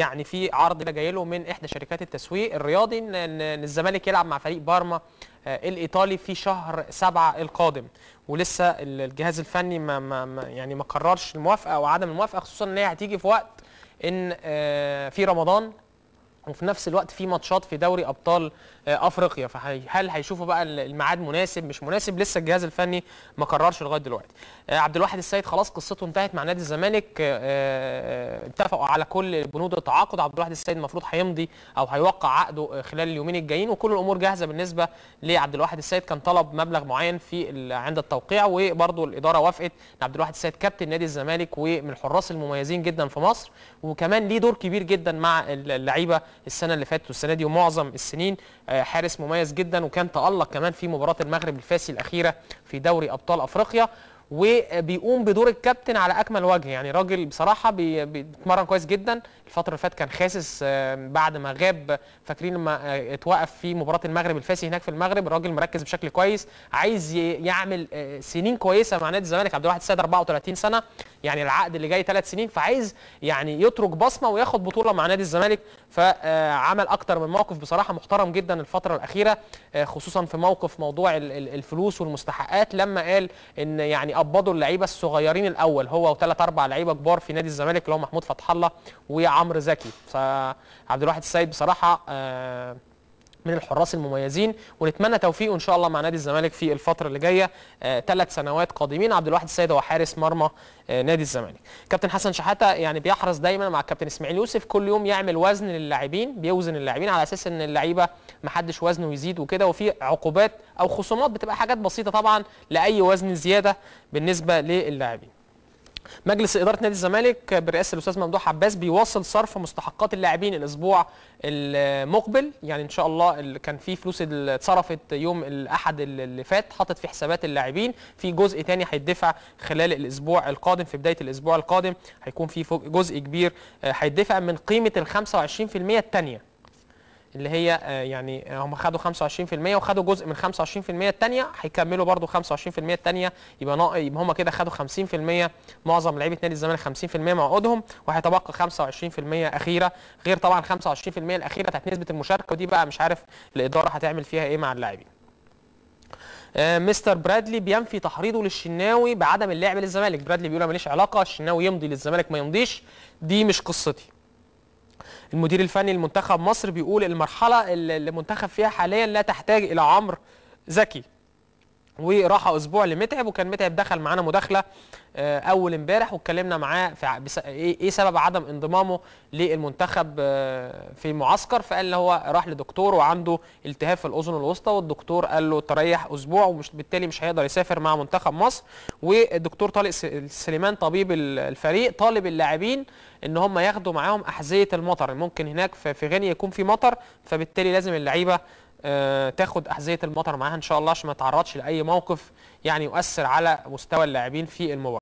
يعني في عرض جاي له من احدى شركات التسويق الرياضي ان الزمالك يلعب مع فريق بارما الايطالي في شهر 7 القادم، ولسه الجهاز الفني ما يعني ما قررش الموافقة او عدم الموافقة، خصوصا ان هي هتيجي في وقت ان في رمضان وفي نفس الوقت في ماتشات في دوري ابطال افريقيا، فهل هيشوفوا بقى الميعاد مناسب مش مناسب؟ لسه الجهاز الفني ما قررش لغاية دلوقتي. عبد الواحد السيد خلاص قصته انتهت مع نادي الزمالك، اتفقوا على كل بنود التعاقد. عبد الواحد السيد المفروض هيمضي او هيوقع عقده خلال اليومين الجايين، وكل الامور جاهزة بالنسبة لعبد الواحد السيد. كان طلب مبلغ معين في عند التوقيع، وبرده الادارة وافقت. عبد الواحد السيد كابتن نادي الزمالك ومن الحراس المميزين جدا في مصر، وكمان ليه دور كبير جدا مع اللعيبة السنة اللي فاتت والسنة دي ومعظم السنين. حارس مميز جدا، وكان تألق كمان في مباراة المغرب الفاسي الاخيرة في دوري ابطال افريقيا، وبيقوم بدور الكابتن على اكمل وجه. يعني راجل بصراحة بيتمرن كويس جدا. الفترة اللي فاتت كان خاسس بعد ما غاب، فاكرين لما اتوقف في مباراة المغرب الفاسي هناك في المغرب. الراجل مركز بشكل كويس، عايز يعمل سنين كويسة مع نادي الزمالك. عبد الواحد السيد 34 سنة، يعني العقد اللي جاي 3 سنين، فعايز يعني يترك بصمة وياخد بطوله مع نادي الزمالك. فعمل اكتر من موقف بصراحة محترم جدا الفترة الاخيرة، خصوصا في موقف موضوع الفلوس والمستحقات، لما قال ان يعني قبضوا اللعيبة الصغيرين الاول، هو وثلاث اربع لعيبة كبار في نادي الزمالك اللي هو محمود فتح الله وعمرو زكي. فعبد الواحد السيد بصراحة من الحراس المميزين، ونتمنى توفيقه ان شاء الله مع نادي الزمالك في الفترة اللي جاية، 3 سنوات قادمين. عبد الواحد السيد هو حارس مرمى نادي الزمالك. كابتن حسن شحاته يعني بيحرص دايما مع الكابتن اسماعيل يوسف كل يوم يعمل وزن للاعبين، بيوزن اللاعبين على اساس ان اللعيبة ما حدش وزنه يزيد وكده، وفي عقوبات او خصومات بتبقى حاجات بسيطة طبعا لاي وزن زيادة بالنسبة للاعبين. مجلس إدارة نادي الزمالك برئاسة الأستاذ ممدوح عباس بيواصل صرف مستحقات اللاعبين الأسبوع المقبل، يعني إن شاء الله اللي كان في فلوس اللي اتصرفت يوم الأحد اللي فات حاطط في حسابات اللاعبين، في جزء تاني هيدفع خلال الأسبوع القادم، في بداية الأسبوع القادم هيكون في جزء كبير هيدفع من قيمة ال 25% الثانية اللي هي يعني هم خدوا 25% وخدوا جزء من 25% الثانية، هيكملوا برضو 25% الثانية، يبقى هم كده خدوا 50%، معظم لعيبة نادي الزمالك 50% مع عقودهم، وهيتبقى 25% اخيرة، غير طبعا 25% الاخيرة بتاعت نسبه المشاركة، ودي بقى مش عارف الادارة هتعمل فيها ايه مع اللاعبين. مستر برادلي بينفي تحريضه للشناوي بعدم اللعب للزمالك. برادلي بيقول انا ماليش علاقة، الشناوي يمضي للزمالك ما يمضيش، دي مش قصتي. المدير الفني لمنتخب مصر بيقول المرحلة اللي المنتخب فيها حاليا لا تحتاج إلى عمرو زكي، وراحة أسبوع لمتعب، وكان متعب دخل معانا مداخلة أول امبارح واتكلمنا معاه في إيه سبب عدم انضمامه للمنتخب في معسكر، فقال هو راح لدكتور وعنده التهاب في الأذن الوسطى، والدكتور قال له تريح أسبوع، ومش بالتالي مش هيقدر يسافر مع منتخب مصر. والدكتور طارق سليمان طبيب الفريق طالب اللاعبين ان هم ياخدوا معاهم أحذية المطر، ممكن هناك في غينيا يكون في مطر، فبالتالي لازم اللعيبة تاخد أحذية المطر معاها إن شاء الله عشان ما تعرضش لأي موقف يعني يؤثر على مستوى اللاعبين في المباراة.